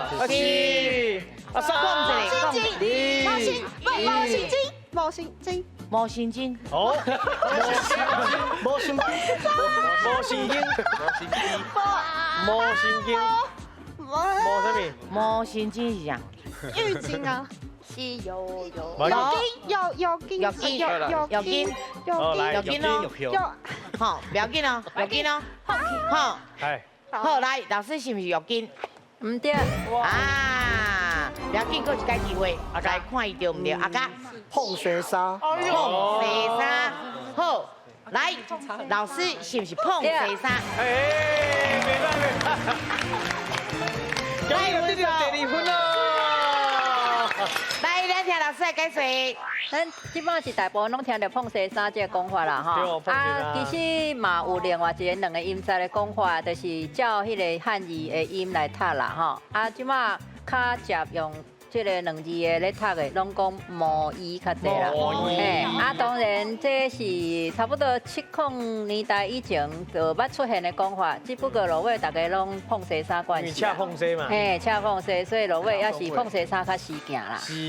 四、啊三，講一个，講毛神毛神經，毛神經，毛神經，哦，毛神毛神經，毛神經，毛啥物？毛神經是啥？浴巾啊，是有有。浴巾，浴巾，浴巾，浴巾，浴巾，浴巾哦，好，不要緊哦，不要緊哦，好，好來，老師是毋是浴巾？毋對。啊，不要緊，閣一擺機會，來看伊對毋對？阿嘉，碰雪沙，碰雪沙，好，來，老師是毋是碰雪沙？哎，袂䆀袂䆀，來，得到第二分咯。來，咱聽老師來解說。咱這擺是大部分攏聽著膨紗衫這个講法啦，吼。啊，其實嘛有另外一个兩个音節的講法，就是照彼个漢字的音來讀啦，吼。啊，這擺較捷用這个兩字的咧讀的，攏講毛衣較濟啦。嘿，啊，當然這是差不多七零年代以前就捌出現的講法，只不過落尾大家攏膨紗衫慣勢。赤膨紗嘛。嘿，赤膨紗，所以落尾也是膨紗衫較時行啦。